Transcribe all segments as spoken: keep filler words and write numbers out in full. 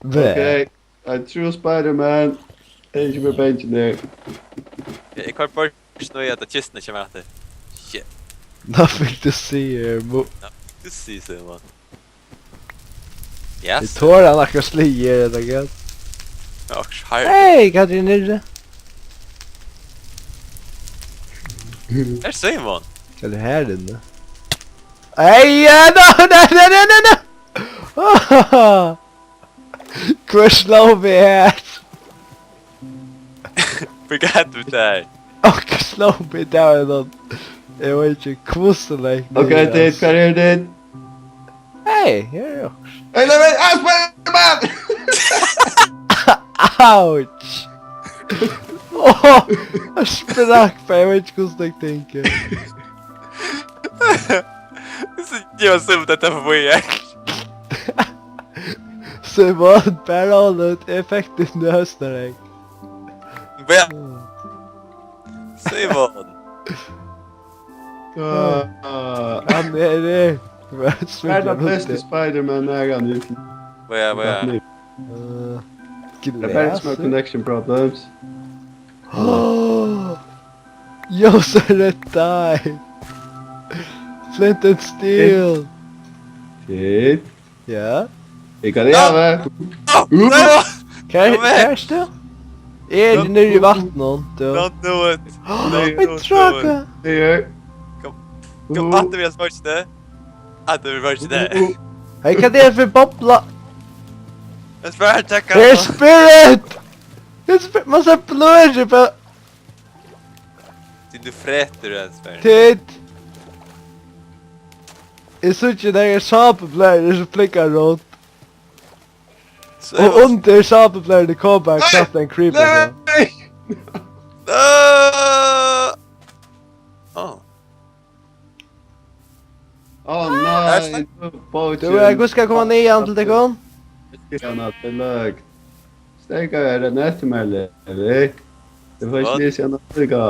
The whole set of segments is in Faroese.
Ok, I true Spider-Man. Eg eri ikki meira bangin her. Eg, eg koyri burtur nú í at kisturnar koma aftur. Shit. Nothing to see here, mo- Nothing to see, sigur man. Yes. Eg tori hann akkurát sligið, er hetta gott? Ja, akkurát her. Hey, hvat er niðri? Her, Simon. Hvat er her inni? Hey, ja, no, no, no, no, no, no! Hvør sló meg her? Forget við tær. Onkur sló meg down, og eg veit ikki hvussu langt niður, okay, tit, altso. Hvar eru tit? Hey, her er okkurt. Hey, nei, nei, ah, Spider-Man! Ouch! Åh, eg sprakk, for eg veit ikki hvussu eg tenki. Eg var so, dette var for mye. Simon, bara hold ut, effektin í høsnareng. Hva? Simon. Ah, hann er, eh, hvat er tað besti Spider-Man, er hann í? Hva er, hva er? Eh, tað er bara smá connection problems. Yo, so er tað deg. Flint and Steel. Shit. Ja. Eg kann leva. Á, nei, á. Hvar, kom her. Hvar ert tú? Eg eri niðri í vatninum, tú. Don't do it. Nei, don't do it. Eg tráka. Kom, kom aftur við at sparka teg. Aftur við at sparka teg. Hey, hvat er tað fyri bobla? Eg spyr, tjekka. Hey, spirit! Hey, spirit, man sær bløðir bara. Tí tú fretur, Jens Berg. Tit! Eg síggi, tað er sápublæðir sum flúgva runt. So og undir sápublæðrini koma knapt ein creeper. Nei! Nei! Á. Á, nei, tú, eh, hvussu skal eg koma niðan til tykkum? Eg skal ná til løg. Steðga, er tað eftir mær, Levi? Eg fái ikki lisið hana líka.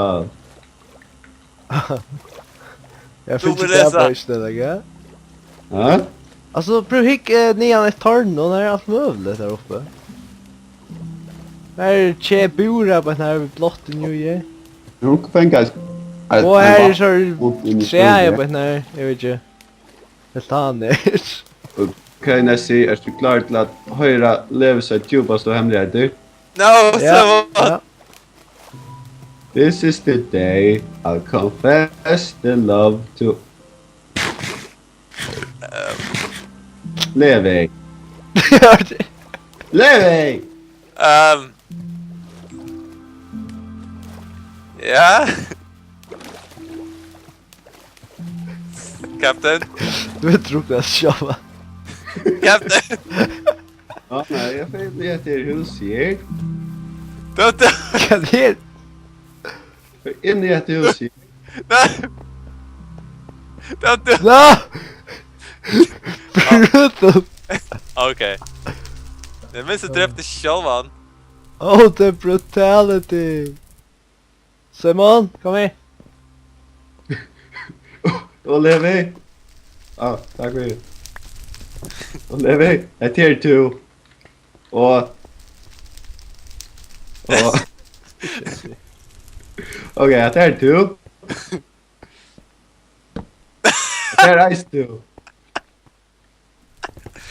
Eg fylgi tær bara ikki, tað, ja? Ha? Altso, prøv hygg, eh, niðan eitt tårn, og har er alt møguligt har uppi. Har er tjebura på den her blotting, jo, ja. Eg havi onkuntíð fingið eitt, eitt, og her er so træ på den her, eg veit ikki. Helt hann er. Ok, Nessie, ert tú klár til at hoyra Levis djúpastu hemmeligheiter? No, ja, so what? Ja. This is the day I'll confess the love to Levi. Levi! Ehm. Ja? Captain? Tú ert druknað sjálvan. Captain! Á, nei, eg fari inn í hetta her húsið her. Don't do, hvat er? Fari inn í hetta húsið her. Nei! Don't do. Nei! Brutal! Ok. Eg minnist eg drepti sjálvan. Oh, the brutality! Simon, kom her. Og Levi. Á, takk fyri. Og Levi, hetta ert tú. Og, og, ok, hetta ert tú. Hetta ert tú.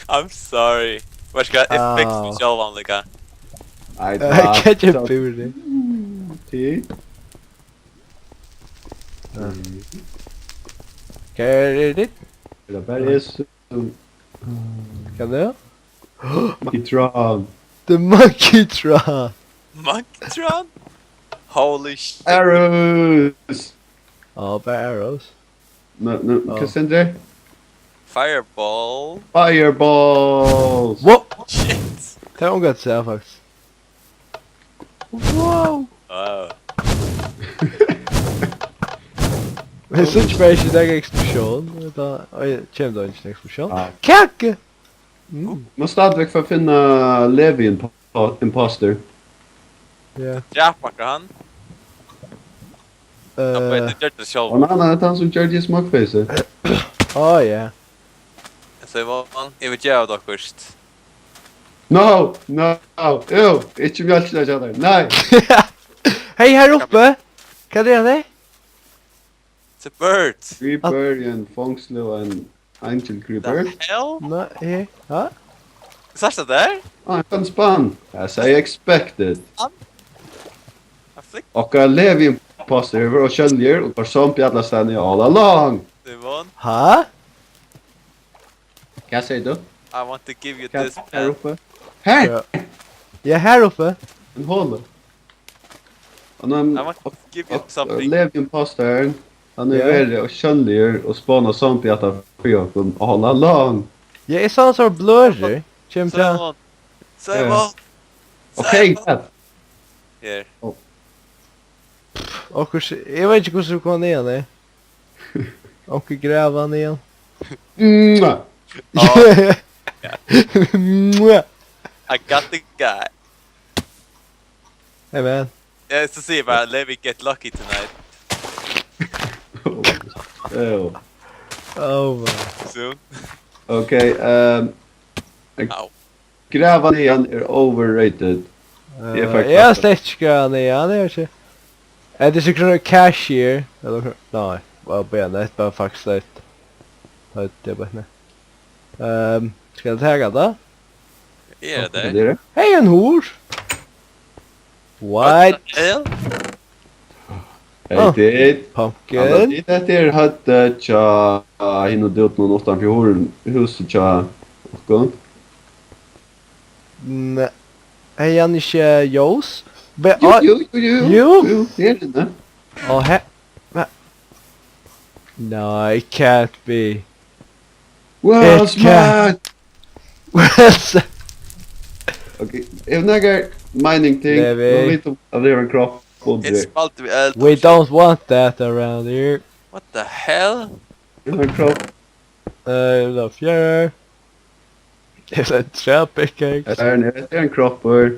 I'm sorry. Veitst tú hvat, eg fiksi meg sjálvan líka. Nei, eh, takk, hvat er takk. Búri? Tí. Ja. Mm. Hvar er tað? Er tað bara eg sum... Hvat er tað? Monkeytron. The Monkeytron. Monkeytron? Holy shit. Arrows. Á, bara arrows. Nú, nú, á. Hvat stendur har? Fireball. Fireballs! Wow! Shit! Tað er ongantíð sæð, faktiskt. Wow! Wow. Eg síggi bara ikki nakra eksplosión. Tá, oj, kemur tað ikki ein eksplosión? Ja. Kaka! Mm. Má stadigvæk fara at finna Levi impo-, imposter. Ja. Drap akkurát hann. Eh. Hann bara gjørdi tað sjálvur. Á, nei, nei, tað er hann sum gjørdi smogface. Á, ja. So eg var, eg vil gera tað okkurt. No, no, jú, ikki mjólkina hjá tær, nei. Hey, her uppe! Hvat er det? It's a bird. Creeper, ein fongslu og ein angel creeper. The hell? Nei, her. Hæ? Sást tað har? Ah, ein spann. As I expected. I flick Okkara Levi imposter hevur verið ósjónligur og var zombie allastaðni all along. Simon. Hæ? Hvat sigur tú? I want to give you Hvat this er pen. Uppe? Her! Ja. Ja, her uppe. Ein holu. Og hann I want to give you og something. Levi imposter. Hann er Ja. verið ósjónligur og spána zombie aftan fyri okkum all along. Ja, eg sá hann so blurry. Kjem til. Simon. Simon. Okay, hvat? Her. Okkurt, eg veit ikki hvussu tú kom niðan, nei. Onkur grava niðan. Mwah. Mwah. I got the guy. Hey man. Yeah, so see if I let me get lucky tonight. Oh. Oh man. Soon. Okay, um, Ow. Grava niðan er overrated. Uh, Eg fekk eg har kaffi. Slett ikki grava niðan, eg har ikki. Er tað sikkurt ein cashier? Ella nei, bara be hann, det er bara fuck slett. Høyt, det er bara nei. Ehm, skal eg taka tað? Yeah, Hvat er there. det? Hey, ein hurð! What? Hell? Hey, Ah. Tit. Pumpkin? Tit, hetta er høvdið hjá hinum dútunum uttan fyri hurðin, húsið hjá okkum. Nei. Hey, hann er ikki ljós? Be Jú, ah, jú, jú, jú. Jú? Jú, tað er hann. Og he... Hva? No, it can't be. Wow, It can't- smart! Ok, eg hevði nakrar mining ting. Levi. Nú veit tú at tað er ein kropp og It's dreg. Multi-, uh, We don't want that around here. What the hell? Eg havi ein kropp. Eh, the fjær. It's a trap pickaxe. Her er ein, her er ein kroppur.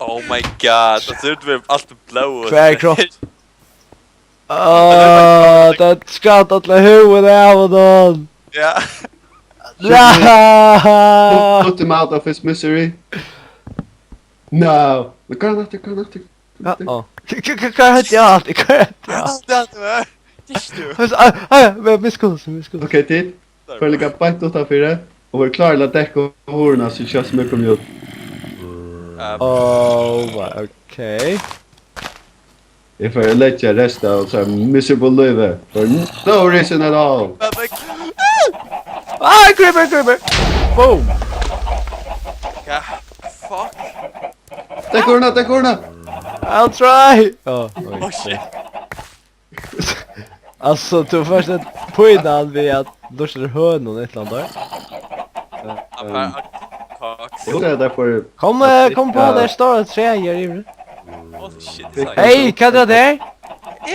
Oh my god, tað sær út sum alt er blóð og Tvær kropp. Ah, tað skalt alla húðina av honum. Ja. Nei! Put him out of his misery. No. Hvar er hann aftur, hvar er hann aftur? Ja, á. Hva, hva, hva, hvat hent? Ja, alt, hva hent? Ja. Alt det var. Ikke du. Hva, ah, ah, ja, men miskunn, miskunn. Ok, Tit. Før líka beint uttanfyri. Og ver klár til at dekka hurðina, so skjótt sum eg komi út. Um, Oh, my, ok. Eg fari at leggja restina av so miserable lívi for no reason at all. men like, Ah, creeper, creeper! Boom! God, fuck. Dekk hurðina, dekk hurðina! I'll try! Oh, Oh shit. Altso, tú fært ein pínan við at lurta eftir hønum eitt ella annað. I'm fine. Cox. Eg hugsi at tað for Kom, eh, kom på, der står et tre her i. Oh shit. Hey, hvat er det der?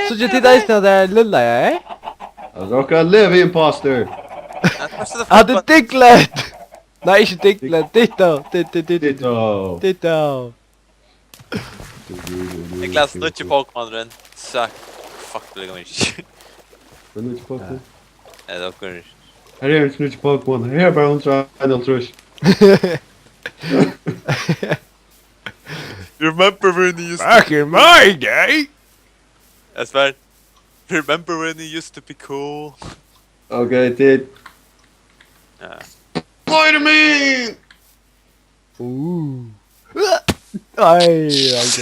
So, tit eisini, det lilla, ja, eh? At rokka Levi imposter. Ah, det er Diglett! Nei, ikki Diglett. Ditto. Dit-, dit-, dit-, dit-, Ditto. Ditto. Eg gleðist nýggju Pokémon-røðin. Suck. Fuck, det ligger ikke. Hvat er nýggju Pokémon? Ja, det var kul. Her er ein nýggju Pokémon. Her er bara hundrað og einoghálvtrýss. Remember when you used Back in my day! Jeg spør. Remember when you used to be cool? Ok, Tit. Ja. Spider-Man! Uh. Ai, ok.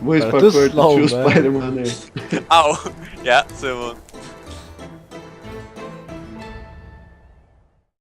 Vís Bara bara tú hvør slá true meg. Spider-Man er. Au! Ja, Simon.